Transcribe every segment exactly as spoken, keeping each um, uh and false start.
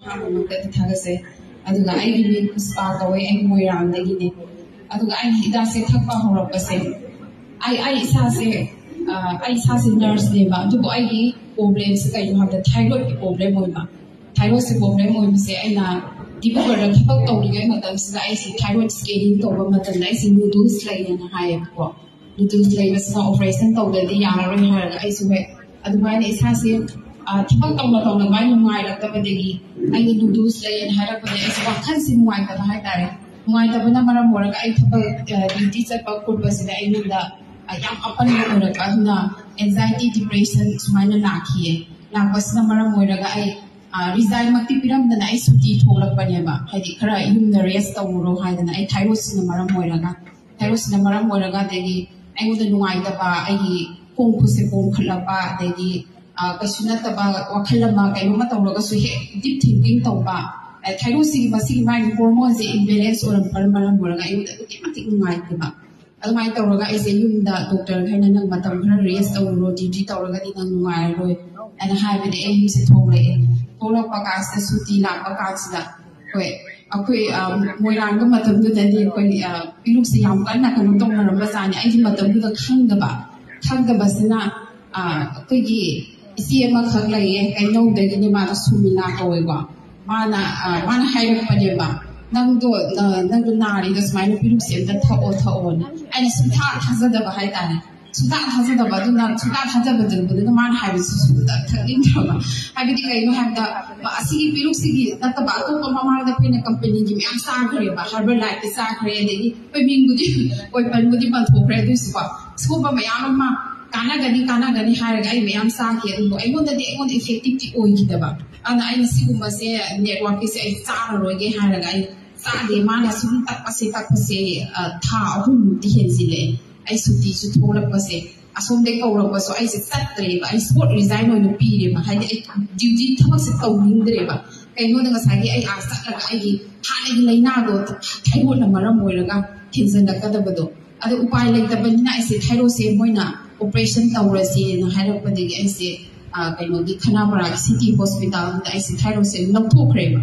ꯑꯍꯥꯟꯕꯃꯛꯇꯗꯤ ꯊꯥꯒꯠꯆꯩ꯫ ꯑꯗꯨꯒ ꯑꯩꯒꯤ ꯃꯤꯡ ꯄꯨꯁꯄꯥ ꯀꯧꯋꯦ, ꯑꯩ ꯃꯣꯏꯔꯥꯡꯗꯒꯤꯅꯦ꯫ ꯑꯗꯨꯒ ꯑꯩꯒꯤ ꯍꯤꯗꯥꯛꯁꯦ ꯊꯛꯄ ꯍꯧꯔꯛꯄꯁꯦ, ꯑꯩ ꯑꯩ ꯏꯁꯥꯁꯦ ꯑ, ꯑꯩ ꯏꯁꯥꯁꯦ ꯅꯔꯁꯅꯦꯕ, ꯑꯗꯨꯕꯨ ꯑꯩꯒꯤ ꯄ꯭ꯔꯣꯕ꯭ꯂꯦꯝꯁꯦ ꯀꯩꯅꯣ ꯍꯥꯏꯕꯗ ꯊꯥꯏꯔꯣꯏꯗꯀꯤ ꯄ꯭ꯔꯣꯕ꯭ꯂꯦꯝ ꯑꯣꯏꯕ꯫ ꯊꯥꯏꯔꯣꯏꯗꯁꯤ ꯄ꯭ꯔꯣꯕ꯭ꯂꯦꯝ ꯑꯣꯏꯕꯁꯦ ꯑꯩꯅ ꯗꯤꯕ꯭ꯔꯨꯒꯔꯗ ꯊꯕꯛ ꯇꯧꯔꯤꯉꯩ ꯃꯇꯝꯁꯤꯗ ꯑꯩꯁꯦ ꯊꯥꯏꯔꯣꯏꯗ ꯁ꯭ꯀꯦꯅꯤꯡ ꯇꯧꯕ ꯃꯇꯝꯗ ꯑꯩꯁꯦ ꯅꯨꯗꯨꯜꯁ ꯂꯩꯌꯦꯅ ꯍꯥꯏꯌꯦꯕꯀꯣ꯫ ꯅꯨꯗꯨꯜꯁ ꯂꯩꯕꯁꯤꯅ ꯑꯣꯄꯔꯦꯁꯟ ꯇꯧꯗ꯭ꯔꯗꯤ ꯌꯥꯔꯔꯣꯏ ꯍꯥꯏꯔꯒ ꯑꯩꯁꯨ ꯍꯦꯛ ꯑꯗꯨꯃꯥꯏꯅ ꯏꯁꯥꯁꯦ, ꯑ, ꯊꯕꯛ ꯇꯧꯅ ꯇꯧꯅ ꯃꯥꯏ ꯅꯨꯡꯉꯥꯏꯔꯛꯇꯕꯗꯒꯤ ꯑꯩꯅ ꯅꯨꯗꯨꯜꯁ ꯂꯩꯌꯦꯅ ꯍꯥꯏꯔꯛꯄꯗ ꯑꯩꯁꯦ ꯋꯥꯈꯜꯁꯦ ꯅꯨꯡꯉꯥꯏꯇꯕ ꯍꯥꯏꯇꯥꯔꯦ꯫ ꯅꯨꯡꯉꯥꯏꯇꯕꯅ ꯃꯔꯝ ꯑꯣꯏꯔꯒ ꯑꯩ ꯊꯕꯛ, ꯑ, ꯗ꯭ꯌꯨꯇꯤ ꯆꯠꯄ ꯈꯣꯠꯄꯁꯤꯗ ꯑꯩꯉꯣꯟꯗ, ꯑ, ꯌꯥꯝ ꯑꯄꯟꯕ ꯑꯣꯏꯔꯛꯄ꯫ ꯑꯗꯨꯅ ꯑꯦꯟꯖꯥꯏꯇꯤ, ꯗꯤꯄ꯭ꯔꯦꯁꯟ ꯁꯨꯃꯥꯏꯅ ꯂꯥꯛꯈꯤꯌꯦ꯫ ꯂꯥꯛꯄꯁꯤꯅ ꯃꯔꯝ ꯑꯣꯏꯔꯒ ꯑꯩ, ꯑ, ꯔꯤꯖꯥꯏꯟꯃꯛꯇꯤ ꯄꯤꯔꯝꯗꯅ ꯑꯩ ꯁꯨꯇꯤ ꯊꯣꯛꯂꯛꯄꯅꯦꯕ꯫ ꯍꯥꯏꯗꯤ ꯈꯔ ꯌꯨꯝꯗ ꯔꯦꯁ ꯇꯧꯔꯨꯔꯣ ꯍꯥꯏꯗꯅ ꯑꯩ ꯊꯥꯏꯔꯣꯏꯗꯁꯤꯅ ꯃꯔꯝ ꯑꯣꯏꯔꯒ ꯊꯥꯏꯔꯣꯏꯗꯁꯤꯅ ꯃꯔꯝ ꯑꯣꯏꯔꯒ ꯑꯗꯒꯤ ꯑꯩꯉꯣꯟꯗ ꯅꯨꯡꯉꯥꯏꯇꯕ, ꯑꯩꯒꯤ ꯈꯣꯡ ꯈꯨꯠꯁꯦ ꯄꯣꯝꯈꯠꯂꯛꯄ, ꯑꯗꯒꯤ, ꯑ, ꯀꯩꯁꯨ ꯅꯠꯇꯕ ꯋꯥꯈꯜ ꯑꯃ ꯀꯩꯅꯣꯝꯃ ꯇꯧꯔꯒꯁꯨ ꯍꯦꯛ ꯗꯤꯞ ꯊꯤꯡꯀꯤꯡ ꯇꯧꯕ, ꯑ, ꯊꯥꯏꯔꯣꯏꯗꯁꯤꯒꯤ ꯃꯁꯤꯒꯤ ꯃꯥꯒꯤ ꯍꯣꯔꯃꯣꯟꯁꯦ ꯏꯝꯕꯦꯂꯦꯟꯁ ꯑꯣꯏꯔꯝꯕꯅ ꯃꯔꯝ ꯑꯣꯏꯔꯒ ꯑꯩꯉꯣꯟꯗ ꯑꯗꯨꯛꯀꯤ ꯃꯇꯤꯛ ꯅꯨꯡꯉꯥꯏꯇꯕ꯫ ꯑꯗꯨꯃꯥꯏꯅ ꯇꯧꯔꯒ ꯑꯩꯁꯦ ꯌꯨꯝꯗ ꯗꯣꯛꯇꯔꯈꯩꯅ "ꯅꯪ ꯃꯇꯝ ꯈꯔ ꯔꯦꯁ ꯇꯧꯔꯨꯔꯣ, ꯗ꯭ꯌꯨꯇꯤ ꯇꯧꯔꯒꯗꯤ ꯅꯪ ꯅꯨꯡꯉꯥꯏꯔꯔꯣꯏ" ꯍꯥꯏꯅ ꯍꯥꯏꯕꯗꯤ ꯑꯩ ꯌꯨꯝꯁꯦ ꯊꯣꯛꯂꯛꯑꯦ꯫ ꯊꯣꯛꯂꯛꯄ ꯀꯥꯟꯁꯤꯗ ꯁꯨꯇꯤ ꯂꯥꯛꯄ ꯀꯥꯟꯁꯤꯗ ꯍꯣꯏ, ꯑꯩꯈꯣꯏ, ꯑ, ꯃꯣꯏꯔꯥꯡꯗ ꯃꯇꯝꯗꯨꯗꯗꯤ ꯑꯩꯈꯣꯏ, ꯑ, ꯄꯤꯔꯨꯛꯁꯦ ꯌꯥꯝ ꯀꯟꯅ ꯀꯩꯅꯣ ꯇꯧꯅꯔꯝꯕ ꯖꯥꯠꯅꯤ꯫ ꯑꯩꯗꯤ ꯃꯇꯝꯗꯨꯗ ꯈꯪꯗꯕ, ꯈꯪꯗꯕꯁꯤꯅ, ꯑ, ꯑꯩꯈꯣꯏꯒꯤ ꯏꯆꯦ ꯑꯃꯈꯛ ꯂꯩꯌꯦ, ꯀꯩꯅꯧꯗꯒꯤꯅꯦ, ꯃꯥꯗꯣ ꯁꯨꯃꯤꯂꯥ ꯀꯧꯋꯦꯀꯣ꯫ ꯃꯥꯅ, ꯑ, ꯃꯥꯅ ꯍꯥꯏꯔꯛꯄꯅꯦꯕ, "ꯅꯪꯗꯣ, ꯑ, ꯅꯪꯗꯣ ꯅꯥꯔꯤꯗꯣ ꯁꯨꯃꯥꯏꯅ ꯄꯤꯔꯨꯛꯁꯦ ꯑꯝꯇ ꯊꯛꯑꯣ, ꯊꯛꯑꯣꯅ"꯫ ꯑꯩꯅ ꯁꯨꯡꯊꯥ ꯊꯥꯖꯗꯕ ꯍꯥꯏꯇꯥꯔꯦ꯫ ꯁꯨꯡꯊꯥ ꯊꯥꯖꯗꯕ꯫ ꯑꯗꯨꯅ ꯁꯨꯡꯊꯥ ꯊꯥꯖꯕꯗꯨꯅ ꯃꯥꯅ ꯍꯥꯏꯕꯁꯤ ꯁꯨꯡꯊꯛ ꯊꯛꯅꯤꯡꯗ꯭ꯔꯕ꯫ ꯍꯥꯏꯕꯗꯤ ꯀꯩꯅꯣ ꯍꯥꯏꯕꯗ, ꯑꯁꯤꯒꯤ ꯄꯤꯔꯨꯛꯁꯤꯒꯤ ꯅꯠꯇꯕ ꯑꯇꯣꯞꯄ ꯃꯃꯥꯡꯗ ꯑꯩꯈꯣꯏꯅ ꯀꯝꯄꯦꯅꯤꯒꯤ ꯃꯌꯥꯝ ꯆꯥꯈ꯭ꯔꯦꯕ, ꯍꯔꯕꯜ ꯂꯥꯏꯐꯀꯤ ꯆꯥꯈ꯭ꯔꯦ, ꯑꯗꯒꯤ ꯑꯩꯈꯣꯏ ꯃꯤꯡꯕꯨꯗꯤ, ꯑꯩꯈꯣꯏ ꯄꯟꯕꯨꯗꯤ ꯄꯟꯊꯣꯛꯈ꯭ꯔꯦ, ꯑꯗꯨꯏꯁꯨꯀꯣ ꯁꯤꯒꯨꯝꯕ ꯃꯌꯥꯝ ꯑꯃ ꯀꯥꯟꯅꯒꯅꯤ ꯀꯥꯟꯅꯒꯅꯤ ꯍꯥꯏꯔꯒ ꯑꯩ ꯃꯌꯥꯝ ꯆꯥꯈꯤ, ꯑꯗꯨꯕꯨ ꯑꯩꯉꯣꯟꯗꯗꯤ ꯑꯩꯉꯣꯟꯗ ꯏꯐꯦꯛꯇꯤꯞꯇꯤ ꯑꯣꯏꯈꯤꯗꯕ꯫ ꯑꯗꯨꯅ ꯑꯩꯅ ꯁꯤꯒꯨꯝꯕꯁꯦ ꯅꯦꯠꯋꯥꯔꯛꯀꯤꯁꯦ ꯑꯩ ꯆꯥꯔꯔꯣꯏꯒꯦ ꯍꯥꯏꯔꯒ ꯑꯩ ꯆꯥꯗꯦ꯫ ꯃꯥꯅ ꯁꯨꯝ ꯇꯛꯄꯁꯦ ꯇꯛꯄꯁꯦ, ꯑ, ꯊꯥ ꯑꯍꯨꯝꯃꯨꯛꯇꯤ ꯍꯦꯟꯖꯤꯜꯂꯛꯑꯦ꯫ ꯑꯩ ꯁꯨꯇꯤꯁꯨ ꯊꯣꯛꯂꯛꯄꯁꯦ, ꯑꯁꯣꯝꯗꯩ ꯀꯧꯔꯛꯄꯁꯨ ꯑꯩꯁꯦ ꯆꯠꯇ꯭ꯔꯦꯕ꯫ ꯑꯩ ꯁ꯭ꯄꯣꯠ ꯔꯤꯖꯥꯏꯟ ꯑꯣꯏꯅ ꯄꯤꯔꯦꯕ꯫ ꯍꯥꯏꯗꯤ ꯑꯩ ꯗ꯭ꯌꯨꯇꯤ ꯊꯕꯛꯁꯦ ꯇꯧꯅꯤꯡꯗ꯭ꯔꯦꯕ꯫ ꯀꯩꯅꯣꯗ ꯉꯁꯥꯏꯒꯤ ꯑꯩ ꯑꯥ ꯆꯠꯂꯒ ꯑꯩꯒꯤ ꯍꯥꯟꯅꯒꯤ ꯂꯥꯏꯅꯥꯗꯣ ꯊꯥꯏꯔꯣꯏꯗꯅ ꯃꯔꯝ ꯑꯣꯏꯔꯒ ꯍꯦꯟꯖꯜꯂꯛꯀꯗꯕꯗꯣ꯫ ꯑꯗꯨ ꯎꯄꯥꯏ ꯂꯩꯇꯕꯅꯤꯅ ꯑꯩꯁꯦ ꯊꯥꯏꯔꯣꯏꯗꯁꯦ ꯃꯣꯏꯅ ꯑꯣꯄꯔꯦꯁꯟ ꯇꯧꯔꯁꯦꯅ ꯍꯥꯏꯔꯛꯄꯗꯒꯤ ꯑꯩꯁꯦ ꯀꯩꯅꯣꯒꯤ ꯈꯅꯥꯄꯔꯥꯒꯤ ꯁꯤꯇꯤ ꯍꯣꯁꯄꯤꯇꯥꯜꯗ ꯑꯩꯁꯦ ꯊꯥꯏꯔꯣꯏꯗꯁꯦ ꯂꯧꯊꯣꯛꯈ꯭ꯔꯦꯕ꯫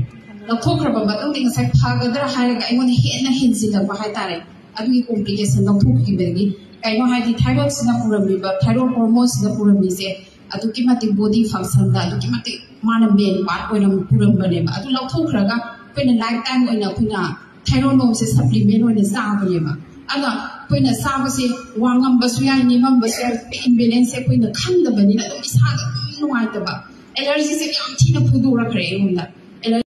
ꯂꯧꯊꯣꯛꯈ꯭ꯔꯕ ꯃꯇꯨꯡꯗ ꯉꯁꯥꯏ ꯐꯒꯗ꯭ꯔꯥ ꯍꯥꯏꯔꯒ ꯑꯩꯉꯣꯟꯗ ꯍꯦꯟꯅ ꯍꯦꯟꯖꯤꯜꯂꯛꯄ ꯍꯥꯏꯇꯥꯔꯦ꯫ ꯑꯗꯨꯒꯤ ꯀꯣꯝꯄ꯭ꯂꯤꯀꯦꯁꯟ ꯂꯧꯊꯣꯛꯈꯤꯕꯗꯒꯤ ꯀꯩꯅꯣ ꯍꯥꯏꯗꯤ ꯊꯥꯏꯔꯣꯏꯗꯁꯤꯅ ꯄꯨꯔꯝꯃꯤꯕ ꯊꯥꯏꯔꯣꯏꯗ ꯍꯣꯔꯃꯣꯟꯁꯤꯅ ꯄꯨꯔꯝꯃꯤꯁꯦ ꯑꯗꯨꯛꯀꯤ ꯃꯇꯤꯛ ꯕꯣꯗꯤ ꯐꯪꯁꯟꯗ ꯑꯗꯨꯛꯀꯤ ꯃꯇꯤꯛ ꯃꯥꯅ ꯃꯦꯟ ꯄꯥꯔꯠ ꯑꯣꯏꯅ ꯄꯨꯔꯝꯕꯅꯦꯕ꯫ ꯑꯗꯨ ꯂꯧꯊꯣꯛꯈ꯭ꯔꯒ ꯑꯩꯈꯣꯏꯅ ꯂꯥꯏꯐ ꯇꯥꯏꯝ ꯑꯣꯏꯅ ꯑꯩꯈꯣꯏꯅ ꯊꯥꯏꯔꯣꯏꯗ ꯍꯣꯔꯃꯣꯟꯁꯦ ꯁꯄ꯭ꯂꯤꯃꯦꯟ ꯑꯣꯏꯅ ꯆꯥꯕꯅꯦꯕ꯫ ꯑꯗꯣ ꯑꯩꯈꯣꯏꯅ ꯆꯥꯕꯁꯦ ꯋꯥꯡꯉꯝꯕꯁꯨ ꯌꯥꯏ, ꯅꯦꯝꯃꯝꯕꯁꯨ ꯌꯥꯏ, ꯏꯝꯕꯦꯂꯦꯟꯁꯁꯦ ꯑꯩꯈꯣꯏꯅ ꯈꯪꯗꯕꯅꯤꯅ ꯑꯗꯨꯝ ꯏꯁꯥꯗ ꯑꯗꯨꯝ ꯅꯨꯡꯉꯥꯏꯇꯕ, ꯑꯦꯂꯔꯖꯤꯁꯦ ꯌꯥꯝ ꯊꯤꯅ ꯐꯨꯗꯣꯔꯛꯈ꯭ꯔꯦ ꯑꯩꯉꯣꯟꯗ꯫